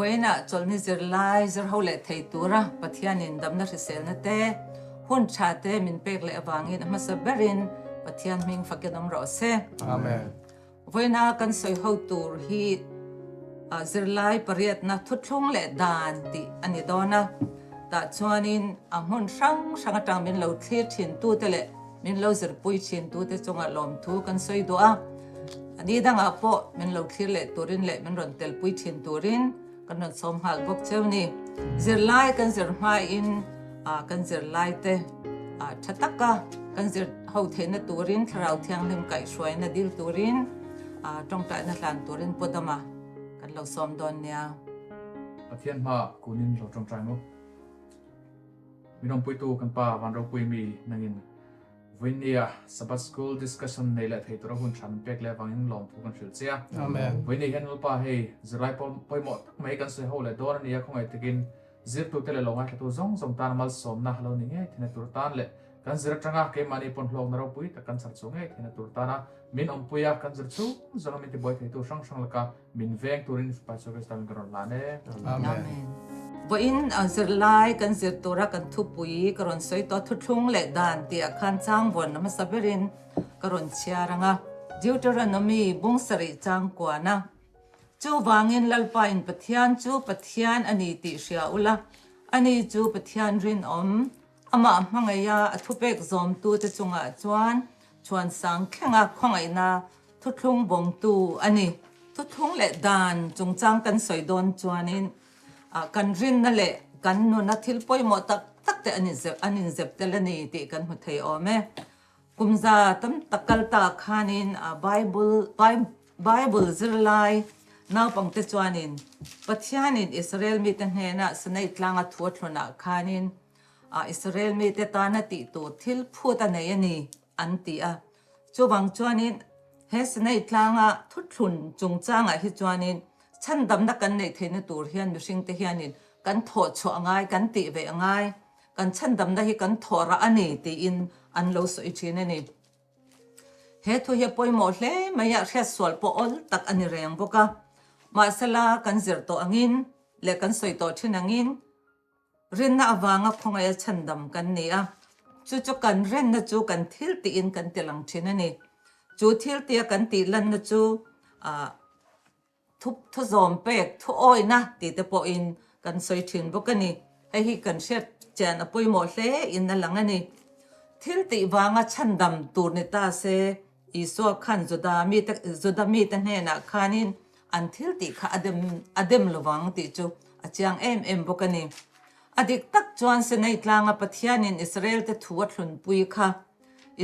Vawiinah chawlhni zirlai zir ho leh thei tura Pathianin damna hriselna te, hun tha te min pek leh avangin a hmasa berin Pathian hming fakin awm rawh se. Amen. Vawiina kan sawi ho tur hi zirlai pariatna thuthlung leh dan tih a ni dawn a. Tah chuanin a hmun hrang hrang atang min lo thlir thin tute leh min lo zirpui thin tute chunga lawmthu kan sawi duh a. A ni dangah pawh min lo thlir leh turin leh min rawn telpui thin turin kan rawn sawm nghal bawk cheu ni. Zirlai kan zir hmain kan zirlaite tha taka kan zir ho theihna turin Thlarau Thianghlim kaihhruaina dil turin tawngtaina hlan turin Pu Dama kan lo sawm dawn nia. Pathian hma kunin lo tawngtai maw? Min awmpuitu kan pa Van Ropui mi nangin Vawinia Sabbath School discussion nei leh thei tura hun tha min pek leh avangin lawmthu kan hrilh che a. Amen. Vawinia hian Lalpa hei zirlai pawimawh tak mai kan sawi ho leh dawn a nia khawngaih takin zirtute leh lo ngaithlatu zawng zawng tan malsawmna lo ni ngei theihna tur tan leh kan zir atanga keimahni pawn hlawkna ropui tak kan chhar chhuah ngei theihna tur tana min awmpui a kan zir chhung zawnga min tibuai theitu hrang hrang laka Min veng turin Pastor Krista min ka rawn hlan e. Amen. Vawiin zirlai kan zir tura kan thupui ka rawn sawi tawh thuthlung leh dan tih ah khan chang vawn hmasa berin ka rawn chhiar ang a. Deuteronomy bung sarih chang kuan a. Chuvangin Lalpa in Pathian chu Pathian a ni tih hria ula, ani chu Pathian rinawm, amah hmangaiha a thupek zawmtute chungah chuan chhuansang thlenga khawngaihna Thuthlung bawngtu a ni. Thuthlung leh dan chungchang kan sawi dawn chuanin kan rinna leh kan nuna thil pawimawh tak tak te an inzep tel a ni tih kan hmu thei awm e. Kum za tam tak kal ta khanin Bible Bible zirlai naupangte chuanin Pathianin Israel mite hnena Sinai tlanga thu a thlunah khanin Israel mite tana tih tur thil phut a nei a ni an ti a. Chuvang chuanin he Sinai tlanga thuthlun chungchangah hi chuanin chhandamna kan neih theihna tur hian mihringte hianin kan thawh chhuah a ngai, kan tih ve a ngai, kan chhandamna hi kan thawh rah a ni tiin an lo sawi thin a ni. He thu hi a pawimawh hle mai a, hriatsual pawh awl tak a ni reng bawk a. Mahsela kan zir tawh angin leh kan sawi tawh thin angin, Rinna avanga khawngaih a chhandam kan ni a, chu chu kan rinna chu kan thil tiin kan ti lang thin a ni. Chu thil tia kan tih lanna chu thu thuzawm pek, thu awihna tih te pawhin kan sawi thin bawk a ni. Hei hi kan hriat chian a pawimawh hle in a lang a ni. Thil tih vanga chhandam tur ni ta se, Isua khan Juda mite Juda mite hnenah khanin an thil tih kha a dem a dem lovang tih chu a chiang em em bawk a ni. A dik tak chuan Sinai tlanga Pathianin Israelte thu a thlunpui kha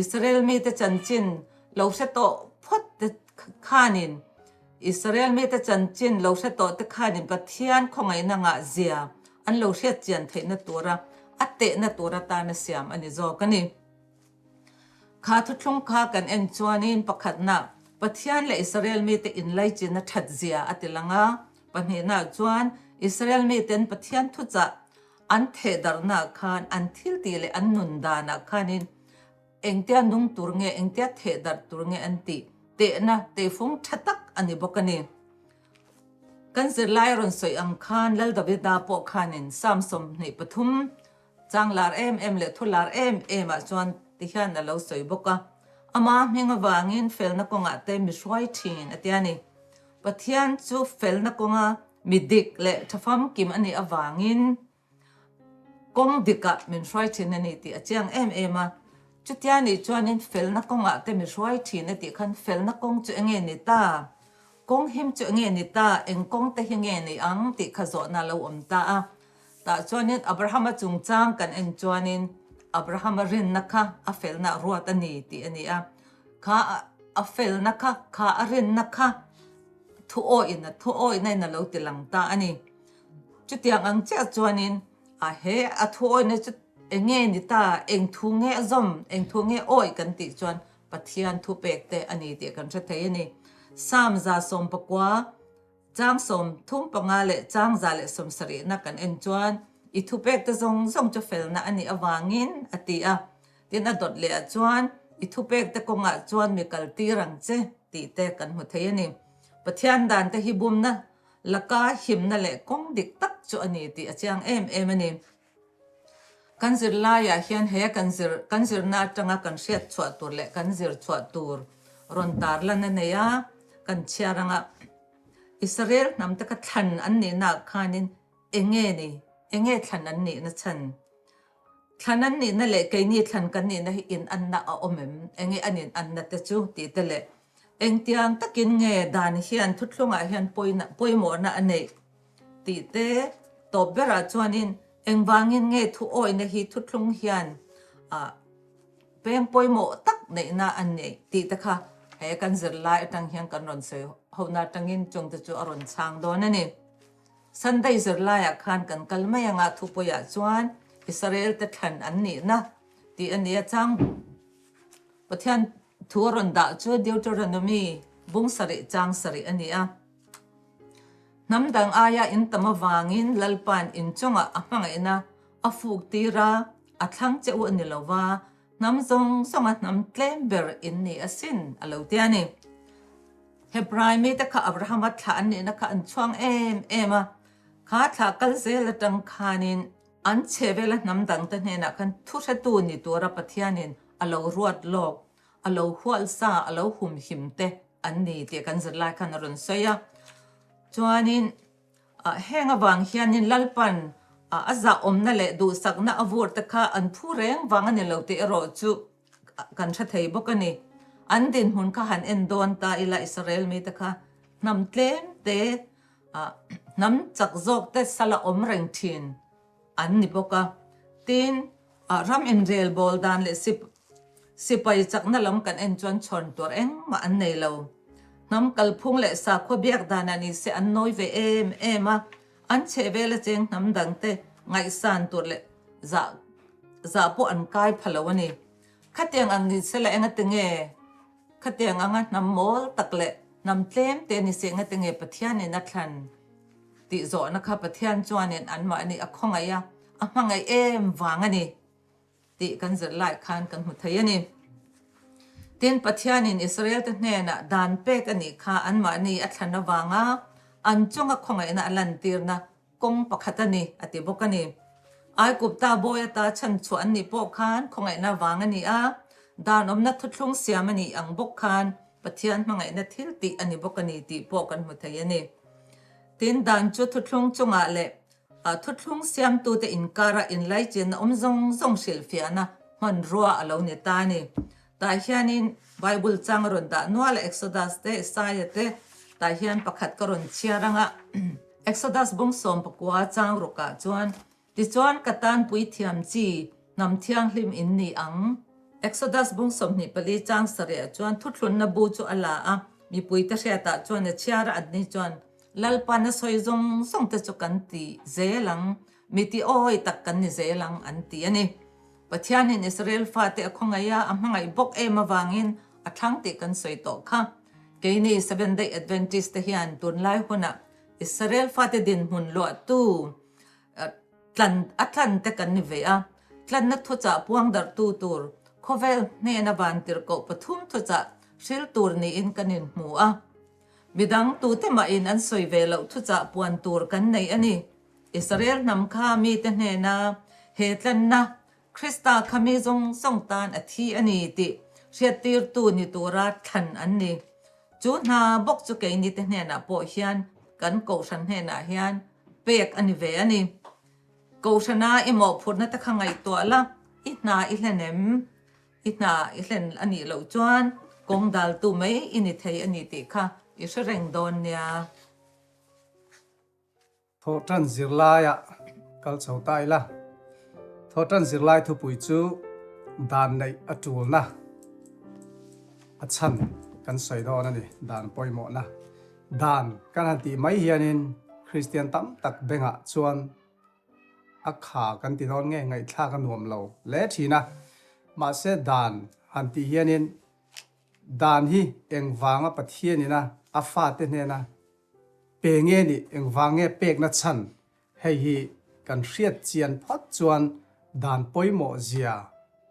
Israel mite chanchin lo hre tawh phawt te khanin Israel mite chanchin lo hre tawh te khanin Pathian khawngaihna ngah zia an lo hriat chian theihna tura a tehna tur atana siam a ni zawk a ni. Kha thuthlung kha kan en chuanin pakhatna, Pathian leh Israel mite inlaichin a that zia a ti lang a, pahnihnaah chuan Israel miten Pathian thuchah an thehdarhnaah khan an thiltih leh an nun danah khanin engtia nung tur nge, engtia thehdarh tur nge an tih tehna tehfung tha tak a ni bawk a ni. Kan zirlai rawn sawi ang khan Lal Davida pawh khanin Psalm 23, Chang lar em em leh thu lar em em ah chuan ti hian a lo sawi bawk a, Ama hming avangin felna kawngah te mi hruai thin a tia ni. Pathian chu felna kawnga mi dik leh tha famkim a nih avangin kawng dikah min hruai thin a ni tih a chiang em em a. Chutia nih chuanin felna kawngah te mi hruai thin a tih khan felna kawng chu enge ni ta? Kawng him chu enge ni ta? Eng kawng te hi nge ni ang tih kha zawhna a lo awm ta a. Tah chuanin Abrahama chungchang kan en chuanin Abrahama rinna kha a felna ruat a ni tih a ni a. Kha a felna kha, kha a rinna kha thu awihna, thu awihna in a lo ti lang ta a ni. Chutiang ang chiah chuanin a he a thu awihna chu eng nge ni ta, eng thu nge a zawm, eng thu nge awih kan tih chuan Pathian thupek te a ni tih kan hre thei a ni. Psalm 119. Chang 35 leh chang 170na kan en chuan i thupekte zawng zawng chu felna a nih avangin a ti a. Tin, a dawt lehah chuan i thupekte kawngah chuan mi kal tir ang che tih te kan hmu thei a ni. Pathian dante hi bumna laka himna leh kawng dik tak chu a ni tih a chiang em em a ni. Kan zirlaiah hian he kan zir kan zirna atanga kan hriat chhuah tur leh kan zir chhuah tur rawn tarlan a nei a, kan chhiar anga Israel hnam te kha thlan an nihnaah khanin eng nge ni, eng nge thlan an nihna chhan? Thlan an nihna leh keini thlan kan nihna hi inanna a awm em? Eng nge an inanna te chu tih te leh engtiang takin nge dan hian thuthlungah hian pawimawhna a neih tih te tawp berah chuanin engvangin nge thu awihna hi thuthlung hian peng pawimawh tak neihna a neih tih te kha he kan zirlai atang hian kan rawn sawi hona atangin chungte chu a rawn chhang dawn a ni. Sunday zirlaiah khan kan kal mai anga thupuiah chuan Israel te thlan an nihna tih a ni a chang Pathian thu a rawn dah chu Deuteronomy bung sarih chang sarih a ni a. Hnam dang aia in tam avangin Lalpa'n inchungah a hmangaihna a fuk tir a, a thlang che u a ni lo va, hnam zawng zawnga hnam tlem ber in ni asin a lo ti a ni. Hebrai mite kha Abrahama thlah an nihna kha an chhuang em em a, kha thlah kal zel atang khanin an chhe vela hnam dangte hnenah khan thuhretu ni tura Pathianin a lo ruat lawk, a lo hual sa, a lo humhim te an ni tih kan zirlai khan a rawn sawi a. Chuanin heng avang hianin Lalpan a zahawmna leh duhsakna a vur te kha an phu reng vang a ni lo tih erawh chu Kan hre thei bawk a ni. An dinhmun kha han en dawn ta ila Israel mite kha hnam tlem te, hnam chak zawk te sala awm reng thin an ni bawk a. Tin, ram inrel bawl dan leh sipai chakna lam kan en chuan chhawn tur engmah an nei lo. Hnam kalphung leh sakhua biak danah ni se an nawi ve em em a. An chhehvela cheng hnam dangte ngaihsan tur leh zah zah pawh an kai pha lo a ni. Khatiang ang ni sela engati nge? Khatiang anga hnam mawl tak leh hnam tlem te ni se engati nge Pathianin a thlan tih zawhna kha Pathian chuanin anmahni a khawngaih a, a hmangaih em vang a ni. Tih kan zir lai khan kan hmu thei a ni. Tin, Pathianin Israelte hnenah dan pek a nih kha anmahni a thlan avanga an chunga khawngaihna a lantirna kawng pakhat a ni, a ti bawk a ni. Aigupta bawi ata chhanchhuah an nih pawh khan khawngaihna vang a ni a, dan awmna thuthlung siam a nih ang bawk khan Pathian hmangaihna thil tih a ni bawk a ni tih pawh kan hmu thei a ni. Tin, dan chu thuthlung chungah leh A thuthlung siamtute inkara inlaichinna awm zawng zawng hrilhfiahna hmanrua a lo ni ta a ni. Tah hianin Bible chang a rawn dah nual a, Exodus te, Isaiah te, tah hian pakhat ka rawn chhiar ang a. Exodus bung 19 chang rukah chuan, Tichuan ka tan puithiam chi hnam thianghlim in ni ang. Exodus bung 24 chang sarihah chuan thuthlunna bu chu a la a, mipuite hriatah chuan a chhiar a, anni chuan Lalpan a sawi zawng zawng te chu kan ti zel ang, mi ti awi tak kan ni zel ang an ti a ni. Pathianin Israel fate a khawngaih a, a hmangaih bawk em avangin a thlang tih kan sawi tawh kha. Keini Seventh Day Adventist te hian tunlai hunah Israel fate dinhmun luahtu tlan a tlan te kan ni ve a, tlanna thuchah puang darhtu tur khawvel hnena vantirhkoh pathum thuchah hril tur niin kan inhmu a. Midang tute mahin an sawi ve loh thuchah puan tur kan nei a ni. Israel hnam kha mite hnena he tlanna, Krista kha mi zawng zawng tan a thi a ni tih hriattirtu ni tura thlan an ni. Chu hna bawk chu keinite hnenah pawh hian kan Kohhran hnenah hian pek a ni ve a ni. Kohhrana i mawhphurhna te kha ngaihtuah la, i hna i hlen em? I hna i hlen a nih loh chuan kawng daltu mai i ni thei a ni tih kha i hre reng dawn nia. Thawhtan zirlaiah kal chho ta ila. Thawhtan zirlai thupui chu dan neih a tulna a chhan kan sawi dawn a ni, dan pawimawhna. Dan kan han tih mai hianin Kristian tam tak bengah chuan A kha kan ti dawn nge ngaihthlak a nuam lo hle thin a, mahse dan han tih hianin dan hi engvanga Pathianina a fate hnena pe nge nih engvang nge pekna chhan hei hi kan hriat chian phawt chuan dan pawimawh zia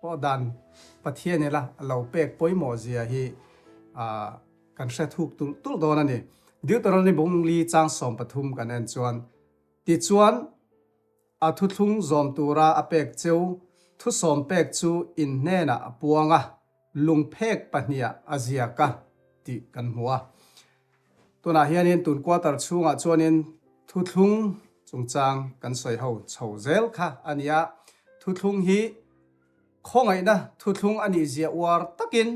pawh dan Pathianila a lo pek pawimawh zia hi kan hre thuk tulh tulh dawn a ni. Deuteronomy bung li chang 13 kan en chuan, Tichuan, a thuthlung zawm tura a pek cheu thusawm pek chu in hnenah a puang a, lungphek pahniha a ziak a tih kan hmu a. Tunah hianin tun quarter chhungah chuanin thuthlung chungchang kan sawi ho chho zel kha a ni a. Thuthlung hi khawngaihna thuthlung a nih zia uar takin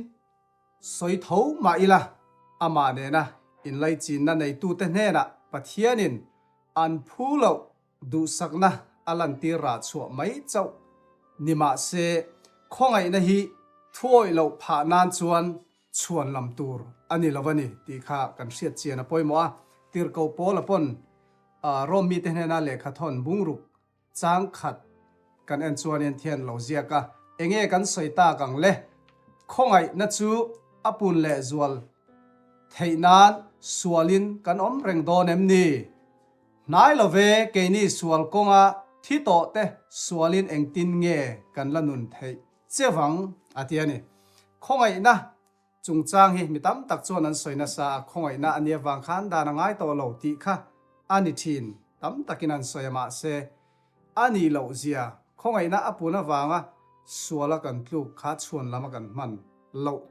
sawi tho mah ila, amah nena inlaichinna neitute hnenah Pathianin an phu loh Duhsakna a lantir rah chhuah mai chauh ni mah se, khawngaihna hi thuawih loh phah nan chuan chhuan lam tur a ni lo a ni tih kha kan hriat chian a pawimawh a. Tirhkoh Paula pawn Rom mite hnena lehkha thawn bungruk chang khat kan en chuanin thian lo ziak a, enge kan sawi tak ang le? Khawngaihna chu a pun leh zual theih nan sualin kan awm reng dawn em ni? Hnai lo ve, keini sual kawnga thi tawh te sualin engtin nge kan la nun theih che vang a ti a ni. Khawngaihna chungchang hi mi tam tak chuan an sawi nasa a, khawngaihna a nia vang khan dan a ngai tawh lo tih kha a ni thin tam takin an sawi a mahse a nih loh zia khawngaihna a pun avanga suala kan tluk kha chhuan lama kan hman loh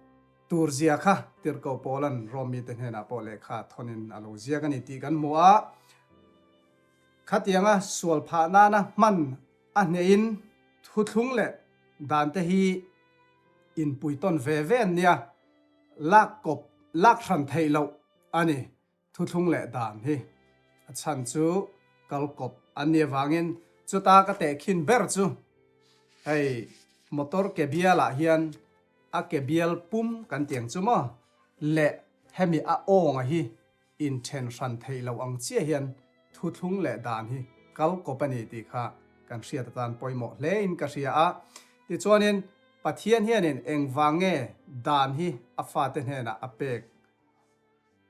Tur zia kha Tirhkoh Paula'n Rom mite hnenah pawh lehkha thawnin a lo ziak a ni tih kan hmu a. Khatianga sual phah nana hman a hnehin thuthlung leh dante hi inpuitawn ve ve an nia, lak kawp lak hran theih loh a ni. Thuthlung leh dan hi a chhan chu kal kawp an nih avangin chuta ka tehkhin ber chu hei motor ke bialah hian a ke bial pum kan ti ang chu maw leh hemi a awnga hi inthen hran theih loh ang chiah hian thuthlung leh dan hi kal kawp a ni tih kha kan hriat atan pawimawh hle in ka hria a. Tichuanin Pathian hianin engvang nge dan hi a fate hnenah a pek?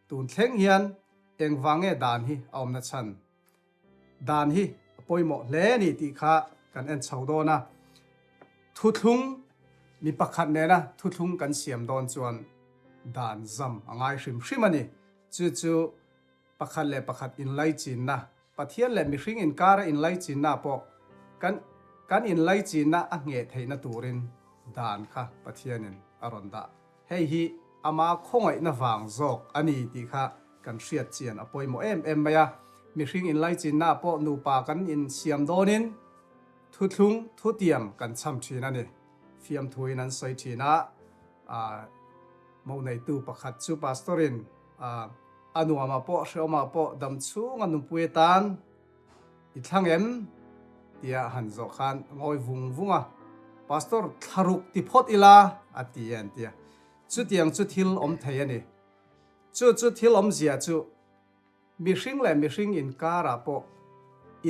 Tun thleng hian engvang nge dan hi a awmna chhan? Dan hi a pawimawh hle a ni tih kha kan en chho dawn a. Thuthlung, mi pakhat nena thuthlung kan siam dawn chuan dan zam a ngai hrim hrim a ni. Chu chu pakhat leh pakhat inlaichinna, Pathian leh mihring inkara inlaichinna pawh kan kan inlaichinna a ngheh theihna turin dan kha Pathianin a rawn dah. Hei hi ama khawngaihna vang zawk a ni tih kha kan hriat chian a pawimawh em em mai a. Mihring inlaichinna pawh nupa kan insiam dawnin thuthlung thutiam kan chham thin a ni. Fiamthuin an sawi thin a, mo neitu pakhat chu pastorin a nuamah pawh hrehawmah pawh damchhunga nupui atan I thlang em? tia han zawh khan a ngawi vung vung a, Pastor thlaruk ti phawt ila a ti e an ti a. Chutiang chu thil awm thei a ni. Chu chu thil awmzia chu mihring leh mihring inkarah pawh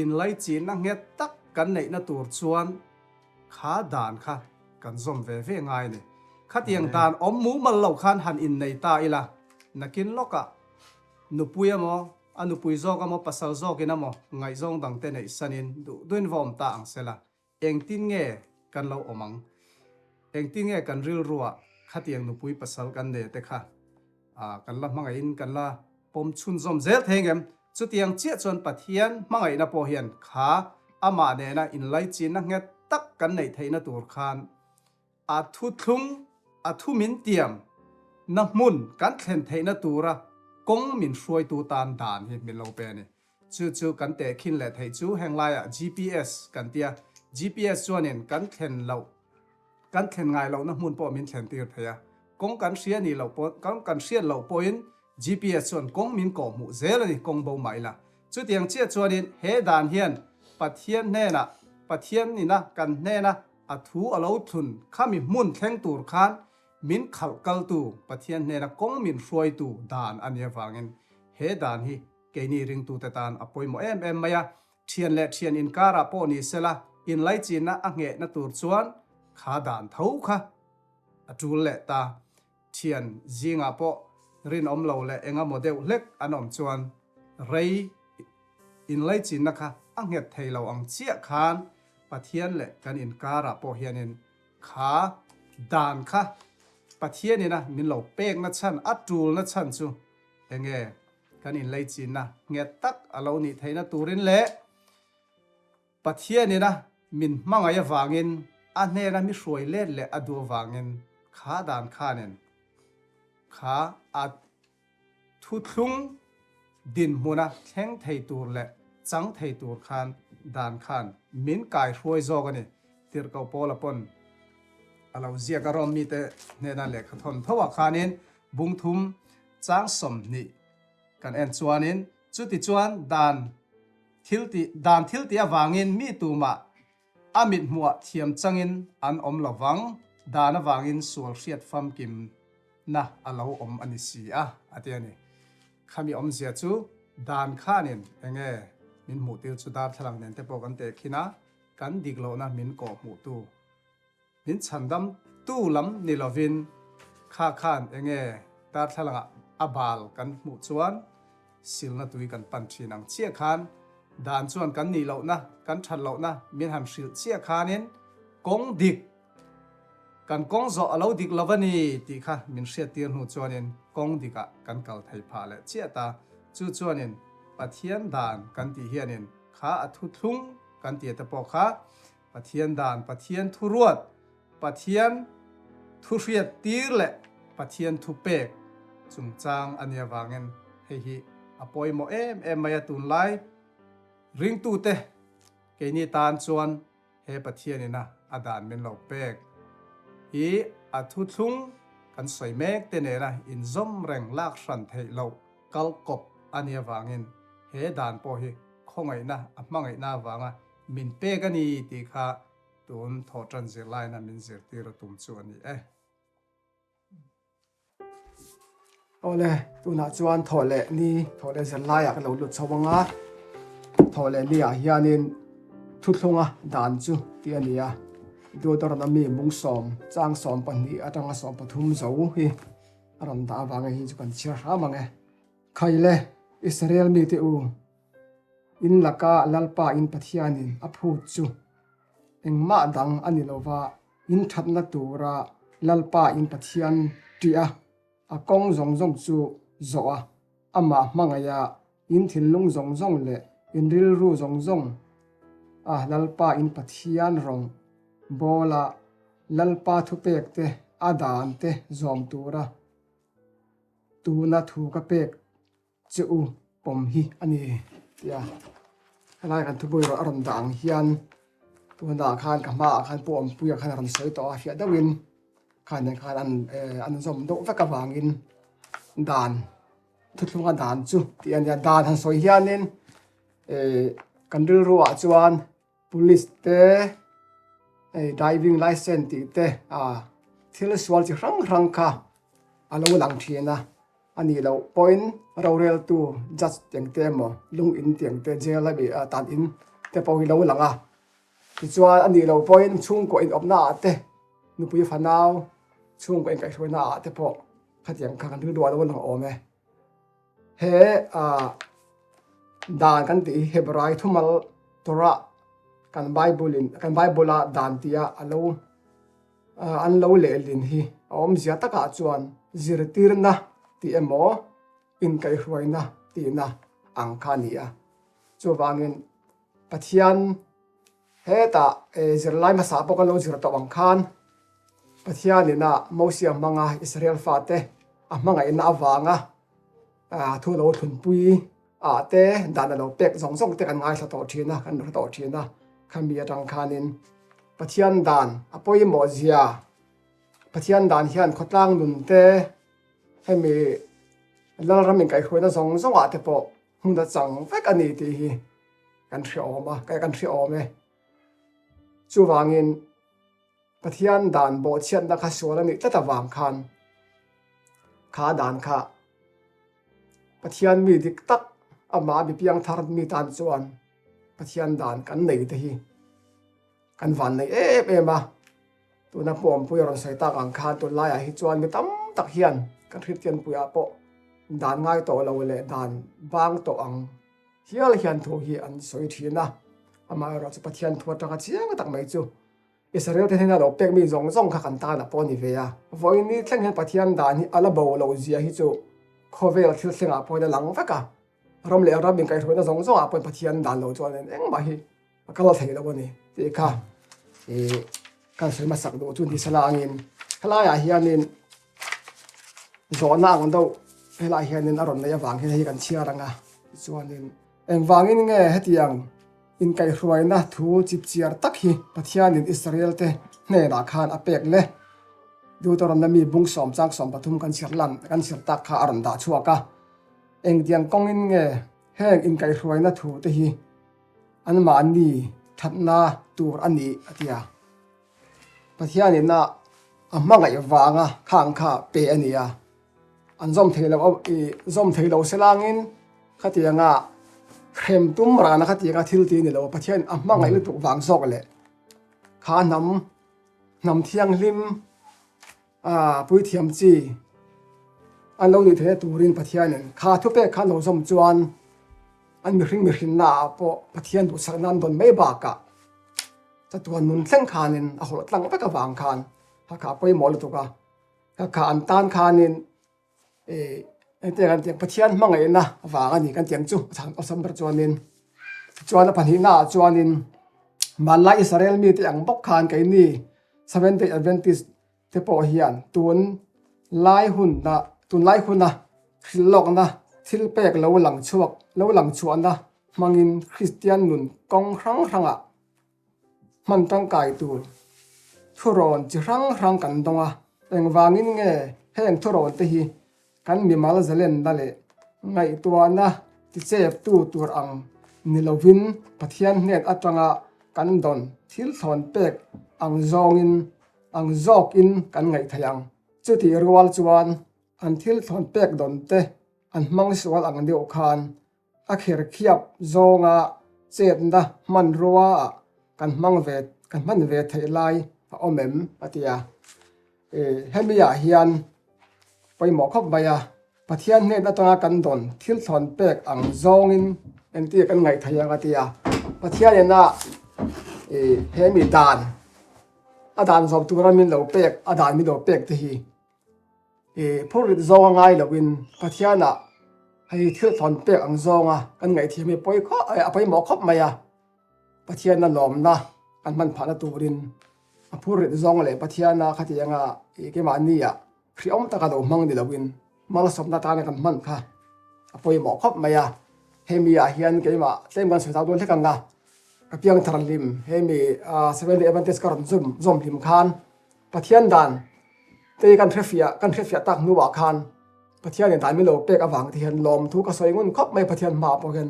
inlaichinna nghet tak kan neihna tur chuan kha dan kha kan zawm ve ve ngai a ni. Khatiang dan awm mumal lo khan han innei ta ila nakin lawkah nupui emaw A nupui zawk a maw, pasal zawkin a maw, ngaihzawng dangte neih sanin duh duin va awm ta ang sela, engtin nge kan lo awm ang? Engtin nge kan rilruah khatiang nupui pasal kan nei te kha kan la hmangaihin kan la pawm chhunzawm zel thei ngem? Chutiang chiah chuan Pathian hmangaihna pawh hian kha amah nena inlaichinna nghet tak kan neih theihna tur khan A thuthlung, a thu min tiam na hmun kan thlen theihna tura kawng min hruaitu tan dan hi min lo pe a ni. Chu chu kan tehkhin leh theih chu heng laiah GPS kan tia, GPS chuanin kan thlen loh, kan thlen ngai lohna hmun pawh min thlen tir thei a. Kawng kan hria nih loh pawh, kawng kan hriat loh pawhin GPS chuan kawng min kawhhmuh zel a ni, kawng bo mah ila. Chutiang chiah chuanin he dan hian Pathian hnenah, Pathian ina kan hnena A thu a lo thlun khami hmun thleng tur khan min khalh kaltu Pathian hnena kawng min hruaitu dan a nih avangin he dan hi keini ringtute tan a pawimawh em em mai a. Thian leh thian inkarah pawh ni sela inlaichinna a nghehna tur chuan kha dan tho kha a tul leh ta. Thian zingah pawh rinawm lo leh engamaw deuh hlek an awm chuan rei inlaichinna kha a nghet thei lo ang chiah khan Pathian leh kan inkarah pawh hianin kha dan kha Pathianina min lo pekna chhan, a tulna chhan chu enge kan inleichinna nghet tak a lo nih theihna turin leh Pathianina min hmangaih avangin a hnena mi hruai let leh a duh avangin kha dan khanin kha a thuthlung dinhmuna thleng thei tur leh chang thei tur khan dan khan min kaihruai zawk a ni. Tirhkoh Paula pawn a lo ziak a, Rom mite hnena lehkha thawn tho ah khanin bungthum chang 20 kan en chuanin chutichuan dan Thiltih dan thiltih avangin mi tumah a mithmuah thiam changin an awm lo vang, dan avangin sual hriat famkimna a lo awm a ni si a, a ti a ni. Khami awmzia chu dan khanin enge min hmuhtir chu darthlalang nen te pawh kan tehkhin a, kan dik lohna min kawhhmuhtu. Min chhandam tu lam ni lovin kha khan enge darthlalangah a bal kan hmuh chuan silna tui kan pan thin ang chiah khan dan chuan kan nih lohna, kan that lohna min han hrilh chiah khanin kawng dik, kan kawng zawh a lo dik lo a ni tih kha min hriattir hnu chuanin kawng dikah kan kal thei phah leh chiah ta. Chu chuanin Pathian dan kan tih hianin kha a thuthlung kan tih te pawh kha Pathian dan, Pathian thuruat, Pathian thuhriat tir leh Pathian thupek chungchang a nih avangin hei hi a pawimawh em em mai a. Tunlai ringtute keini tan chuan he Pathianina a dan min lo pek hi a thuthlung kan sawi mek te nena inzawm reng lak hran theih loh kal kawp a nih avangin he dan pawh hi khawngaihna a hmangaihna avanga Min pek a ni tih kha tun thawhṭan zirlaina min zirtir a tum chu a ni e. Awle, tunah chuan thawh leh ni, thawh leh zirlaiah ka lo lut chho ang a, thawh leh ni ah hianin thuthlunga dan chu tih a ni a, Deuteronomy mung sawm, chang 12 atanga 13 zo hi a rawn dah avangin hi chu kan chhiar hram ang e. Khaile, Israel mite u, In laka Lalpa in Pathianin a phut chu engmah dang a ni lova, in thatna tura Lalpa in Pathian ṭih a, a kawng zawng zawng chu zawh a, amah hmangaih a, in thinlung zawng zawng leh in rilru zawng zawng a Lalpa in Pathian rawng bawla Lalpa thupekte a dante zawm tura tuna thu ka pek Che u pawm hi a ni tia helai kan thupui erawh a rawn dah ang hian tunah khan ka hmaah khan Pu Awmpuia khan a rawn sawi tawh a fiah deuhin khan nen khan an eh an zawm deuh vek avangin dan thuthlunga dan chu tih a nia dan han sawi hianin eh kan rilru ah chuan Police te hei driving licence tih te ah thil sual chi hrang hrang kha a lo lang thin a a nih loh pawhin roreltu judge tiang te emaw lung in tiang te jail a mi tan in te pawh hi lo lang a tichuan a nih loh pawhin chhungkaw in awmna ah te nupui fanau chhungkaw inkaihhruaina ah te pawh khatiang kha kan rilru a lo lang awm e. He dan kan tih hi Hebrai thumal Torah kan Bible in kan Bible a dan tih a alo an lo lehlin hi a awmzia takah chuan zirtirna tih emaw inkaihhruaina tihna ang kha a ni a. Chuvangin Pathian hetah zirlai hmasa pawh kan lo zir tawh ang khan Pathianin a Mosia hmanga Israel fate a hmangaihna avanga thu lo thlunpui ah te dan a lo pek zawng zawng te kan ngaithla tawh thin a, kan hre tawh thin a, khami atang khanin Pathian dan a pawimawh zia, Pathian dan hian khawtlang nun te hemi Lalram inkaihhruaina zawng zawng ah te pawh hmun a chang vek a ni tih hi kan hre awm a, kan hre awm e. Chuvangin Pathian dan bawhchhiatna kha sual a nih tlat avang khan kha dan kha Pathian mi dik tak amah mi piangthar mi tan chuan Pathian dan kan nei te hi kan van nei em em a. Tuna pawmpui a rawn sawi tak ang khan tunlaiah hi chuan mi tam tak hian kan hriattianpuiah pawh dan ngai tawh lo leh dan bang tawh ang hial hian thu hi an sawi thin a. Amaherawh chu Pathian thu atanga chiang tak mai chu Israel te hnena lo pek mi zawng zawng kha kan tan a pawh a ni ve a. Vawiin ni thleng hian Pathian dan hi a la bo loh zia hi chu. Khawvel thil thlengah pawhin a lang vek a, ram leh ram inkaihhruaina zawng zawngah pawhin Pathian dan lo chuan engmah hi a kal thei lo a ni tih kha ih kan sawi hmasak duh chu ni sela angin helaiah hianin zawhna ang deuh helaiah hianin a rawn neih avang hian hei kan chhiar ang a tichuanin engvangin nge hetiang inkaihhruaina thu chipchiar tak hi Pathianin Israel te hnenah khan a pek le Deuteronomy bung 10:13 kan chhiar lan kan chhiar tak kha a rawn dah chhuak a engtiang kawngin nge heng inkaihhruaina thu te hi Anmahni thatna tur a ni a ti a. Pathianin a a hmangaih vanga khang kha pe a ni a. An zawm thei lo i zawm thei lo se langin khatianga hrem tum rana khatianga thil ti a ni lo. Pathian a hmangaih lutuk vang zawk leh kha hnam hnam thianghlim a puithiam chi an lo nih theihna turin Pathianin kha thupek kha an lo zawm chuan an mihring mihrinna ah pawh Pathian duhsakna an dawn mai bakah chatuan nun thleng khanin a hawlh tlang vek avang khan kha kha a pawimawh lutuk a, kha kha an tan khanin ih engtiang an tih Pathian hmangaihna vang a ni kan tih ang chu a chhan awlsam ber chuanin tichuan a pahnihna ah chuanin hmanlai Israel mite ang bawk khan keini Seventh Day Adventist te pawh hian tun lai hunna tun lai huna hrilh lawkna thil pek lo lang chhuak lo lang chhuahna hmangin Kristian nun kawng hrang hrangah hman tangkai tur thurawn chi hrang hrang kan dawng a, engvangin nge heng thurawn te hi kan mimal zalenna leh ngaihtuahna ticheptu tur ang ni lovin Pathian hnen atanga kan dawn thil thlawn pek ang zawngin ang zawkin kan ngaih theih ang. Chutih rual chuan an thil thlawn pek dawn te an hmang sual ang deuh khan a kherkhiap zawnga chetna hmanrua ah kan hmang ve kan hman ve theih lai a awm em a ti a. Hemi ah hian pawimawh khawp mai a, Pathian hnen atanga kan dawn thil thlawn pek ang zawngin engtia kan ngaih theih ang a ti a. Pathian ina hemi dan a dan zawm tura min lo pek a dan min lo pek te hi Phurrit zawnga ngai loin Pathianah hei thil thlawn pek ang zawnga kan ngaihthiam hi pawi khawp a pawimawh khawp mai a. Pathiana lawmna kan hman phahna turin a phurrit zawng leh Pathiana khatianga keimahnia hriawm taka lo hmang ni loin malsawmna atana kan hman kha a pawimawh khawp mai a. Hemi ah hian keimah tlem kan sawi zau dawn hlek ang a, ka piangthar hlim hemi Seventh Day Adventist ka rawn zawm hlim khan Pathian dan te kan hrefiah kan hrefiah tak hnuah khan Pathianin dan min lo pek avang te hian lawmthu ka sawi ngun khawp mai Pathian hmaah pawh hian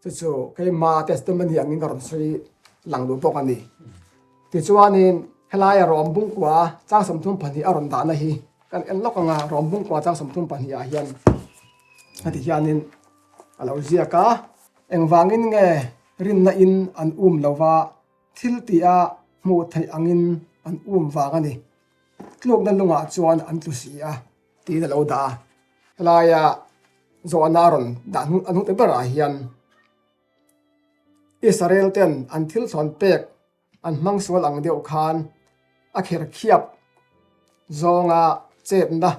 chu chu keima testimony angin ka rawn sawi lang duh bawk a ni. Tichuanin helaia Rom bungkua chang 32 a rawn dahna hi kan en lawk anga Rom bungkua chang 32 ah hian heti hianin a lo ziak a, engvangin nge rinna in an um lova Thil tih-a hmuh theih angin an um vang a ni. Tlukna lungah chuan an tlu si a, tiin a lo dah a. Helaia zawhna a rawn dah hnu a hnute berah hian Israel ten an thil thlawn pek an hmang sual ang deuh khan a kherkhiap zawnga chetna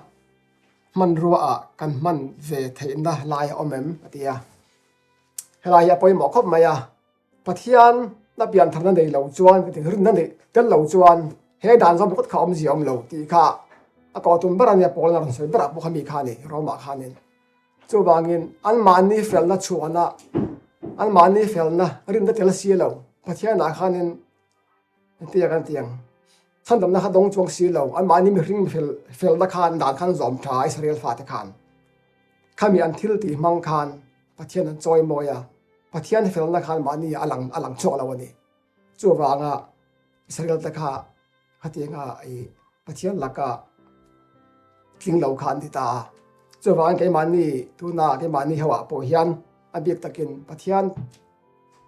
hmanrua ah kan hman ve theihna lai a awm em? a ti a. Helai hi a pawimawh khawp mai a. Pathian na piantharna nei lo chuan rinna neih tel lo chuan he dan zawm pakhat kha awmzia awm lo tih kha a kawh tum ber a nia Paul-a rawn sawi berah pawh kha mi kha a ni Rome-ah khanin. Chuvangin anmahni felna chhuahna anmahni felna rinna tel si lo Pathianah khanin engtia kan tih ang chhandamna kha dawng chuang si lo anmahni mihring fel felna khan dan khan zawm tha Israel fate khan khami an thil tih hmang khan Pathian an chawi mawi a, Pathian felna khan mahni a lang a lang chhuak lo a ni. Chuvanga Israel te kha khatianga i Pathian laka tling lo kha an ti ta a. Chuvangin keimahni tuna keimahni ho ah pawh hian a bik takin Pathian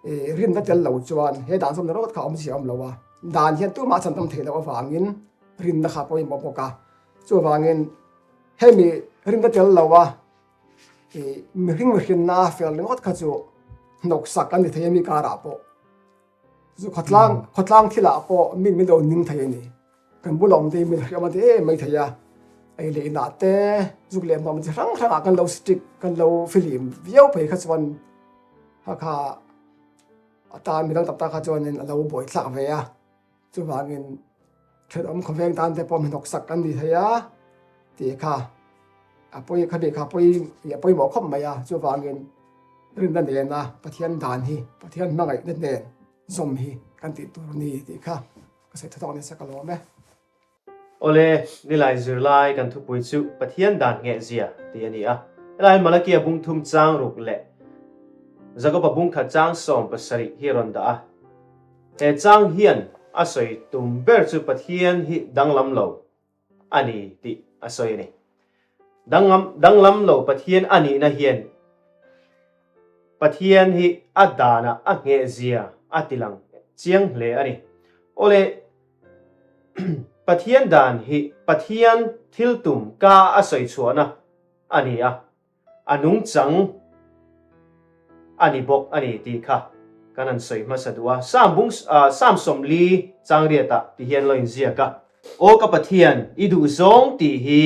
i rinna tel lo chuan he dan zawmna rawt kha awmzia a awm lo a. Dan hian tumah chan tam theih loh avangin rinna kha pawimawh bawk a. Chuvangin hemi rinna tel lo a I mihring mihrinna a fel ringawt kha chu hnawksak an ni thei a mi karah pawh. Chu khawtlang khawtlang thilah pawh mi min lo ning thei a ni. Kan bula awm te hi min hriam a ti em mai thei a. Ei leh inah te, zuk leh hmawm chi hrang hrangah kan lo strict, kan lo fihlim viau phei kha chuan kha kha a tan midang tak tak kha chuanin a lo buaithlak ve a. Chuvangin thenawm khawveng tan te pawh hnahnawksak kan ni thei a tih kha a pawi kha bik kha pawi a pawimawh khawp mai a. Chuvangin rinna nena Pathian dan hi Pathian hmangaihna nen zawm hi kan tih tur a ni tih kha ka sawi tha tawk nasa ka lawm e. Awle, nilai zirlai kan thupui chu Pathian dan ngheh zia tih a ni a. Helai Malakia bung thum chang ruk leh Jakoba bung khat chang 70 hi a rawn dah a. He chang hian a sawi tum ber chu Pathian hi danglam lo a ni tih a sawi a ni. Danglam lo Pathian a nihna hian Pathian hi a danah a ngheh zia a tilang chiang hle a ni. Awle, Pathian dan hi Pathian thil tum ka a sawi chhuahna a ni a, a nungchang a ni bawk a ni tih kha kan han sawi hmasa duh a. Sam bung Sam 40 chang riatah ti hian lo inziak a. Aw ka Pathian, i duh zawng tih hi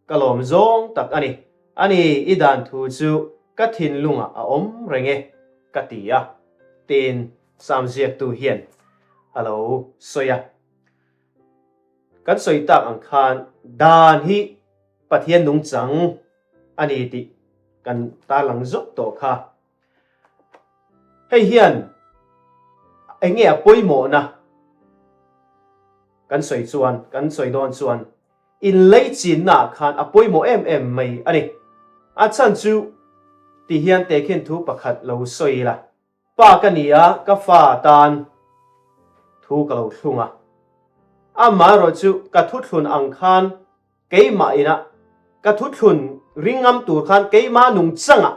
ka lawm zawng tak a ni. A ni, i dan thu chu ka thinlungah a awm reng e, ka ti a, tiin Sam ziaktu hian a lo sawi a. Kan sawi tak ang khan dan hi Pathian nungchang a ni tih kan tarlang zawk tawh kha. Hei hian eng nge a pawimawhna kan sawi chuan, kan sawi dawn chuan inleichinnaah khan a pawimawh em em mai a ni. A chhan chu ti hian tehkhin thu pakhat lo sawi ila. Pa ka ni a, ka fa tan thu ka lo thlung a. Amaherawh chu ka thuthlun ang khan keimah ina ka thuthlun ringngam tur khan keimah nungchangah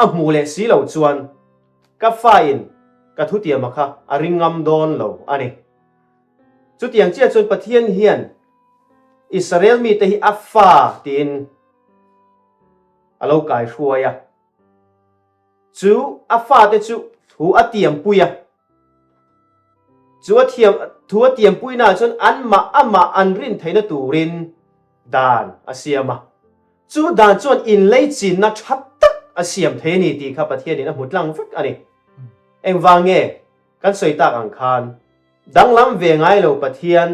a hmuh leh si lo chuan ka fa in ka thutiama kha a ringngam dawn lo a ni. Chutiang chiah chuan Pathian hian Israel mite hi a fa tiin a lo kaihruai a. Chu a fate chu thu a tiampui a. Chu a thiam thu a tiampuinaah chuan anmah amah an rin theihna turin dan a siam a. Chu dan chuan inleichinna tha tak a siam thei a ni tih kha Pathianin a hmu tlang vek a ni. Engvang nge kan sawi tak ang khan danglam ve ngai lo Pathian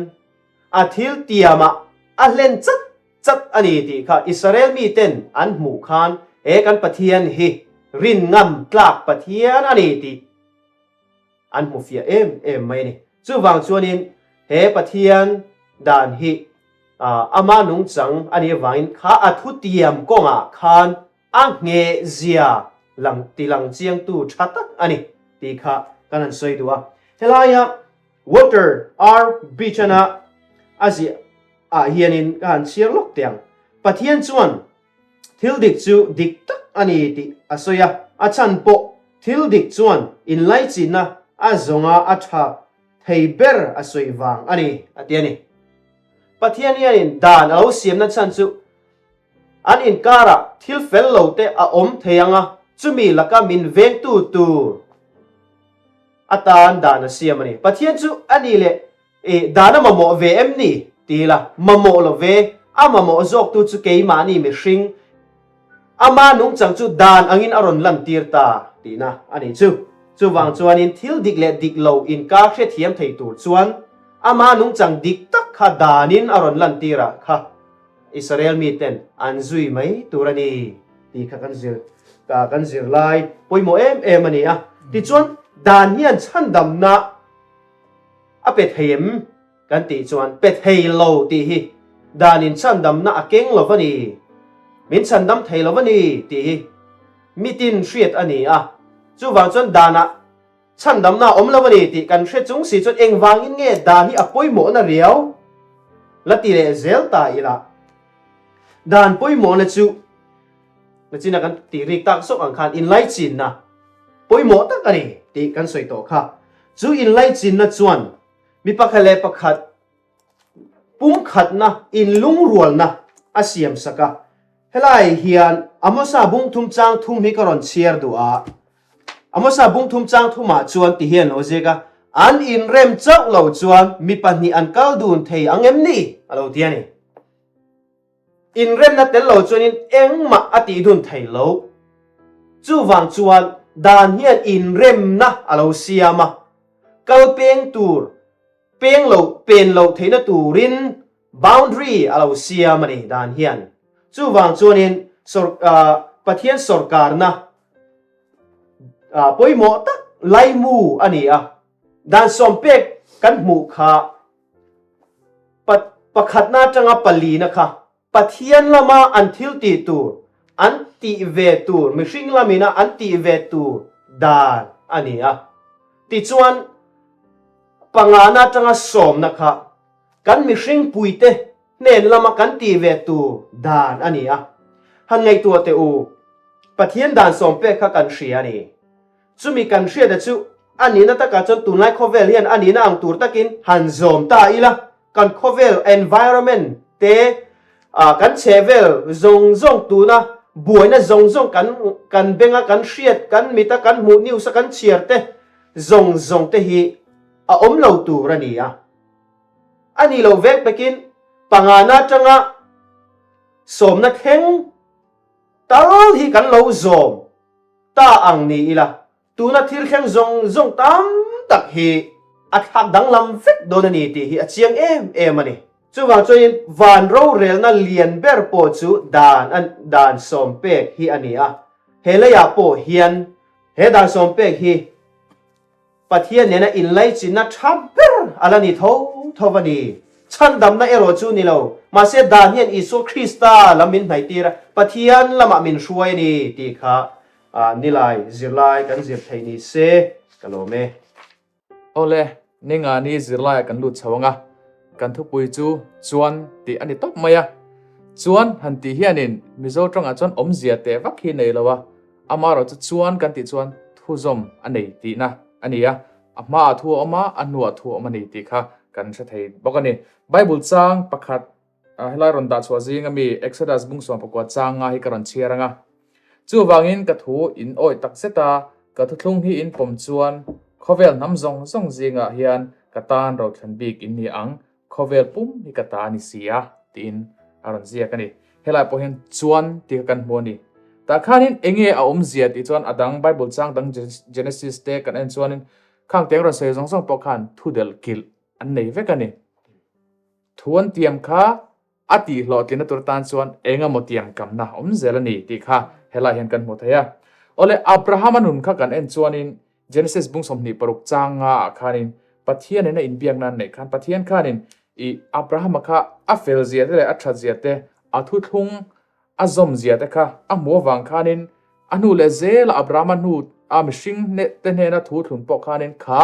a thil tiamah a hlen chat Chat a ni tih kha Israel miten an hmuh khan he kan Pathian hi rin ngam tlak Pathian a ni tih an hmu fiah em em mai a ni. Chuvang chuanin he Pathian dan hi ama nungchang a nih avangin kha a thutiam kawngah khan a ngheh zia lang tilang chiangtu tha tak a ni tih kha kan han sawi duh a. Helaia Walter R. Beachan-a a ziah ah hianin ka han chhiar lawk teh ang. Pathian chuan thil dik chu dik tak a ni tih a sawi a, a chhan pawh thil dik chuan inlaichinna a zawnga a tha thei ber a sawi vang a ni a ti a ni. Pathian hianin dan a lo siamna chhan chu an inkarah thil fel lo te a awm thei ang a, chumi laka min vengtu tur atan dan a siam a ni. Pathian chu a ni leh I dan a mamawh ve em ni? ti ila, mamawh lo ve, a mamawh zawktu chu keimahni mihring, ama nungchang chu dan angin a rawn lantir ta tihna a nih chu. Chuvang chuanin thil dik leh dik lo inkar hrethiam thei tur chuan ama nungchang dik tak kha danin a rawn lantir ah kha Israel miten an zui mai tur a ni tih kha kan zir kan zir lai pawimawh em em a ni a. Tichuan dan hian chhandamna A pe thei em? Kan tih chuan pe thei lo tih hi dan in chhandamna a keng lo va ni, min chhandam thei lo va ni tih hi mitin hriat a ni a. Chuvang chuan danah chhandamna a awm lo a ni tih kan hre chung si chuan engvangin nge dan hi a pawimawhna riau la ti leh zel ta ila. Dan pawimawhna chu nachina kan tih rik tak zawk ang khan inlaichinna pawimawh tak a ni tih kan sawi tawh kha. Chu inlaichinna chuan mi pakhat leh pakhat pumkhatna inlungrualna a siam sak a. Helai hian Amosa bungthum chang thum hi ka rawn chhiar duh a. Amosa bungthum chang thumah chuan ti hian lo ziak a, An inrem chauh lo chuan mi pahnih an kal dun thei ang em ni? a lo ti a ni. Inremna tel lo chuanin engmah a tih dun thei lo. Chuvang chuan dan hian inremna a lo siam a, kal peng tur, peng lo pen loh theihna turin boundary a lo siam a ni dan hian. Chuvang chuanin Pathian sawrkarna pawimawh tak laimu a ni a, dan sawmpek kan hmuh kha Pakhatna atanga palina kha Pathian lama an thil tih tur, an tih ve tur, mihring lamina an tih ve tur dan a ni a. Tichuan, pangana atanga sawmna kha kan mihring puite hnen lama kan tih ve tur dan a ni a. Han ngaihtuah teh u, Pathian dan sawmpek kha kan hria a ni. Chumi kan hriata chu a nihna takah chuan tunlai khawvel hian a nihna ang tur takin han zawm ta ila, kan khawvel environment te, kan chhehvel zawng zawng tuna buaina zawng zawng kan kan benga kan hriat, kan mita kan hmuh news a kan chhiar te zawng zawng te hi a awm lo tur a ni a. A nih loh vek pekin pangana atanga sawmna thleng tal hi kan lo zawm Ta ang ni ila, tuna thil thleng zawng zawng tam tak hi a thlak danglam vek dawn a ni tih hi a chiang em em a ni. Chuvang chuanin van rorelna lian ber pawh chu dan a dan sawmpek hi a ni a, he leiah pawh hian he dan sawmpek hi Pathian nena inlaichinna tha ber a la ni tho tho a ni. Chhandamna erawh chu ni lo, mahse dan hian Isua Krista lam min hnaihtir a, Pathian lamah min hruai a ni tih kha nilai zirlai kan zir theih ni se ka lawm e. Awle, Ningani zirlaiah kan lut chho ang a, kan thupui chu chuan tih a ni tawp mai a. Chuan han tih hianin Mizo tawngah chuan awmzia teh vak hi nei lo a, Amaherawh chu chuan kan tih chuan thuzawm a nei tihna a ni a, a hmaah thu a awm a, a hnuah thu a awm a ni tih kha kan hre thei bawk a ni. Bible chang pakhat helai rawn dah chhuah zing ami Exodus bung 14 chang nga hi ka rawn chhiar ang a. Chuvangin ka thu in awih tak zet a, ka thuthlung hi in pawm chuan khawvel hnam zawng zawng zingah hian ka tan rothlen bik in ni ang Khawvel pum hi ka ta a ni si a, tiin a rawn ziak a ni. Helai pawh hian chuan tih kha kan hmu a ni. Tah khanin eng nge a awmzia tih chuan a dang Bible chang dang Genesis te kan en chuanin khang teng rawn sawi zawng zawng pawh khan thu delh kilh an nei vek a ni. Thu an tiam kha a tih hlawhtlinna tur tan chuan eng emaw tiam kamna awm zel a ni tih kha helai hian kan hmu thei a. Awle Abrahama nun kha kan en chuanin Genesis bung 26 chang nga ah khanin Pathian in a inbiakna an neih khan Pathian khanin i Abrahama kha a fel zia te leh a that zia te a thuthlung a zawm zia te kha a hmuh avang khanin a hnu leh zela Abrahama hnu a mihring te hnena thu thlun pawh khanin kha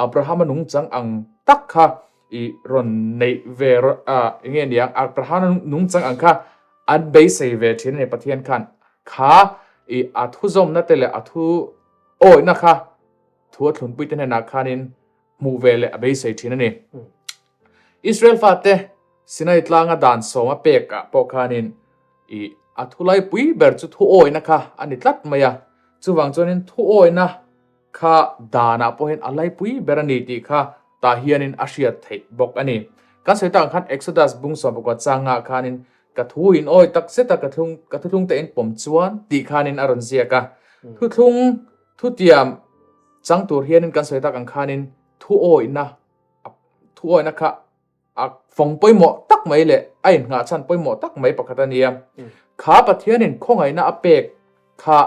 Abrahama nungchang ang tak kha i rawn neih ve a enge niang Abrahama nungchang ang kha an beisei ve thin a ni Pathian khan kha i a thuzawmna te leh a thu Awihna kha thu a thlunpuite hnenah khanin hmuh ve leh a beisei thin a ni. Israel fate Sinai tlanga dan sawm a pekah pawh khanin i a thulaipui ber chu thu awihna kha a ni tlat mai a. Chuvang chuanin thu awihna kha danah pawh hian a laipui ber a ni tih kha tah hianin a hriat theih bawk a ni. Kan sawi tak ang khan Exodus bung 14 changah khanin Ka thu in awi tak zet a ka thlung ka thuthlung te in pawm chuan tih khanin a rawn ziak a. Thuthlung thutiam chang tur hianin kan sawi tak ang khanin thu awihna thu awihna kha a fawng pawimawh tak mai leh a innghah chhan pawimawh tak mai pakhat a nia. Kha Pathianin khawngaihna a pek kha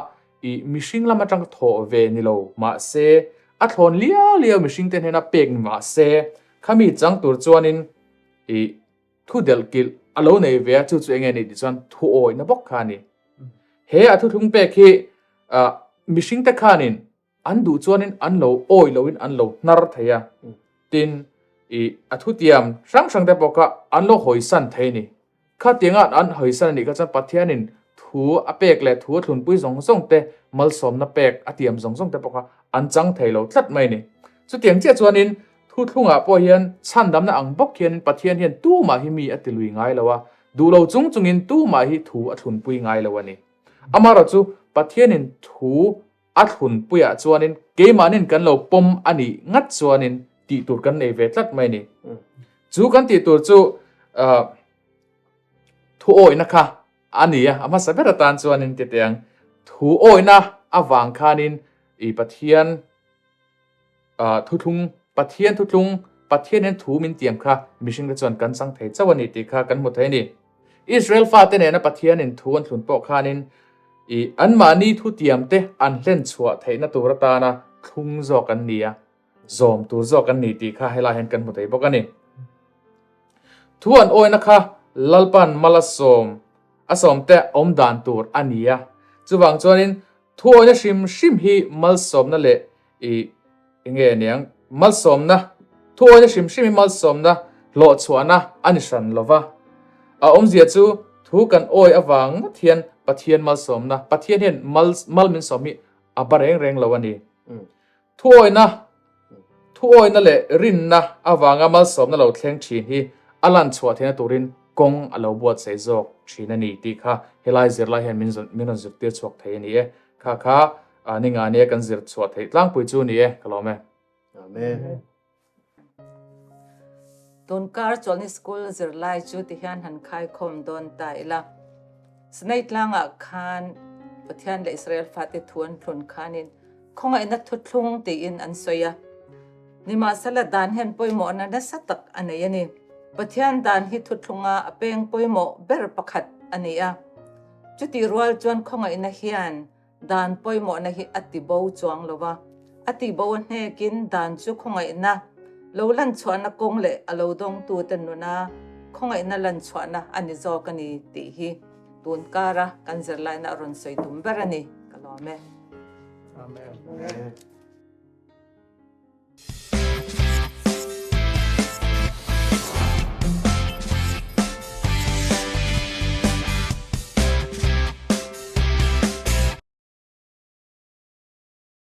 i mihring lam atang thawh ve ni lo mahse a thlawn liau liau mihring te hnena pek ni mahse khami chang tur chuanin i Thu delh kilh a lo nei ve a, chu chu enge ni tih chuan thu awihna bawk kha a ni. He a thuthlung pek hi mihring te khanin an duh chuanin an lo awih loin an lo hnar thei a, tin i a thutiam hrang hrang te pawh kha an lo hawisan thei a ni. Khatianga an hawisan a nih kha chuan Pathianin thu a pek leh thu a thlunpui zawng zawng te malsawmna pek a tiam zawng zawng te pawh kha an chang thei lo tlat mai a ni. Chutiang chiah chuanin Thuthlungah pawh hian chhandamna ang bawk hianin Pathian hian tumah hi mi a ti lui ngai lo a, duh lo chung chungin tumah hi thu a thlunpui ngai lo a ni. Amaherawh chu Pathianin thu a thlunpuiah chuanin keimahnin kan lo pawm a nih ngat chuanin tih tur kan nei ve tlat mai a ni. Chu kan tih tur chu. Thu awihna kha a ni a, a hmasa ber atan chuanin ti teh ang. Thu awihna avang khanin i Pathian thuthlung, Pathian thuthlung, Pathianin thu min tiam kha mihringte chuan kan chang thei chauh a ni tih kha kan hmu thei a ni. Israel fate nena Pathianin thu an thlun pawh khanin i anmahni thutiamte an hlen chhuah theihna tur atana thlung zawk an ni a. Zawm tur zawk an ni tih kha helai hian kan hmu thei bawk a ni. Thu an awina kha Lalpan mal a sawm a sawm te awm dan tur a ni a. Chuvang chuanin thu awina hrim hrim hi malsawmna leh i enge niang malsawmna thu awina hrim hrim hi malsawmna hlawhchhuahna a ni hran lo va. A awmzia chu thu kan awi avang ngawt hian Pathian malsawmna Pathian hian mal mal min sawm hi a ba reng reng lo a ni. Thuawihna, Thuawihna leh rinna avanga malsawmna lo thleng thin hi a lan chhuah theihna turin kawng a lo buatsaih zawk thin a ni tih kha helai zirlai hian min min rawn zirtir chhuak thei a ni e. Kha kha ninga nia kan zir chhuah theih tlangpui chu a ni e, ka lawm e. Amen. Tunkar Chawlhni School zirlai chu tihian han khaikhawm dawn ta ila. Sinai tlangah khan Pathian leh Israel fate thu an thlun khanin khawngaihna thuthlung tiin an sawi a. Nimahsela dan hian pawimawhna nasa tak a nei a ni. Pathian dan hi thuthlunga a peng pawimawh ber pakhat a ni a. Chutih rual chuan khawngaihna hian Dan pawimawhna hi a ti bo chuang lo va, a ti bo a hnekin dan chu khawngaihna lo lan chhuahna kawng leh a lo dawngtute nuna khawngaihna lan chhuahna a ni zawk a ni tih hi tun kara kan zirlaina a rawn sawi tum ber a ni. Ka lawm e. Amen.